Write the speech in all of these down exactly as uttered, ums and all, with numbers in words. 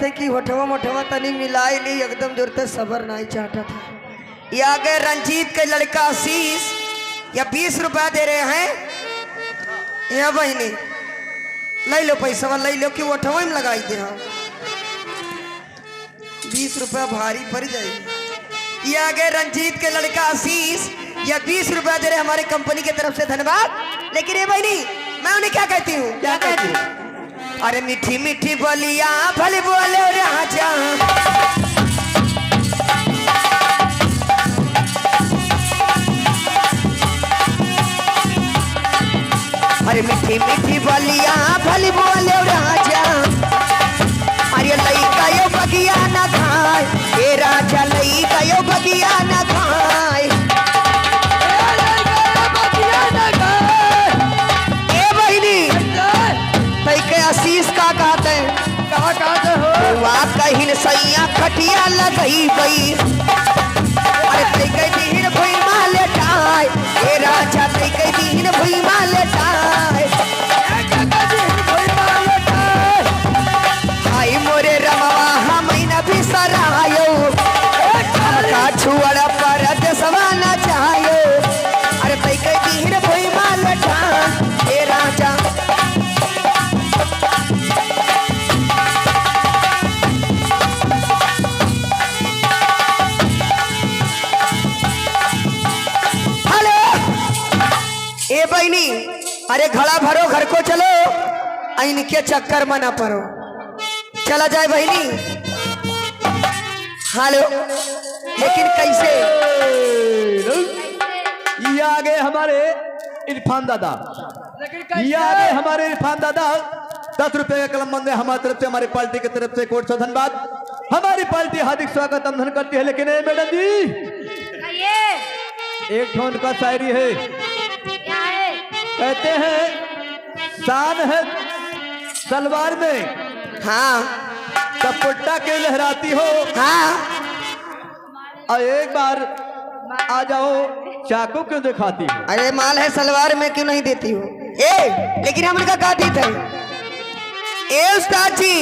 ते कि होठवा मोठवा तनी मिलाई ली, एकदम जोर ते सबर नाई चाहता था। ये आ गए रंजीत के लड़का आशीष, या बीस रुपया दे रहे हैं। या बहिनी, लइ लो पैसवा, लइ लो कि होठवा में लगाई दे हम। बीस रुपया भारी पड़ जाई। ये आ गए रंजीत के लड़का आशीष, या बीस रुपया दे रहे हमारे कंपनी की तरफ से, धन्यवाद। लेकिन ये बहिनी, मैं उन्हें क्या कहती हूँ? क्या कहती हूँ? अरे मीठी मीठी बोलिया भले बोले राजा। अरे मीठी मीठी बोलिया भले बोले राजा। अरे लइका यो बगिया न खाए, ए राजा लइका यो बगिया न खाए। ए बहिनी, तै के आशीष का कहते हैं? का कहत हो? वा कहिन सैया खटिया लगइबइ। अरे तै कहि दिहिन भुइमा लेटाइ। ए राजा तै कहि दिहिन भुइमा लेटाइ। ए का कहि दिहिन भुइमा लेटाइ। आई मोरे रमवा हमइ न बिसरायो। हमका छुअड़ परदेसवा न जायो। अरे तै कहि दिहिन भुइमा लेटाइ। ए राजा हेलो, ए बहिनी, अरे घड़ा भरो, घर को चलो, आ इनके चक्कर में ना पड़ो। चला जाए बहिनी। हेलो, लेकिन कैसे? ये आ गए हमारे इरफान दादा। लेकिन ये आ गए कैसे? हमारे इरफान दादा, दस रुपए का कलम बंद है हमारी तरफ से, हमारी पार्टी की तरफ से कोट से धन्यवाद। हमारी पार्टी हार्दिक स्वागत हम धन करती है। लेकिन ए मैडम जी, आइए। एक ठो उनका शायरी है। क्या है? कहते हैं, शान है सलवार में, हाँ। दुपट्टा क्यों लहराती हो? हाँ। और एक बार आ जाओ, चाकू क्यों दिखाती हो? अरे माल है सलवार में क्यों नहीं देती हो? ए, लेकिन हम उनका का देते हैं? ए उस्ताद जी,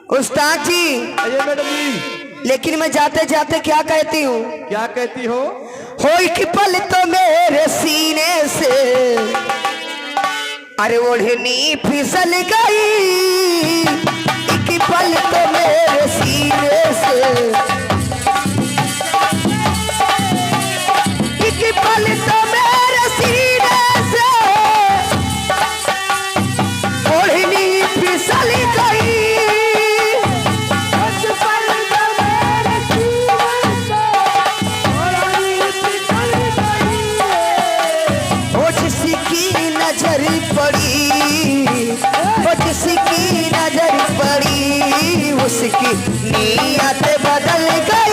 उस्ताद जी। अरे मैडम जी। लेकिन मैं जाते जाते क्या कहती हूँ? क्या कहती हो? हो एक पल तो मेरे सीने से अरे ओढ़नी फिसल गई, एक पल तो मेरे सीने से, एक पल तो मेरे सीने से ओढ़नी फिसल गई। एक पल तो मेरे सीने से ओढ़नी फिसल गई। ओ जिसकी नजर पड़ी, ओ जिसकी नजर पड़ी, उसकी नीयत बदल गई।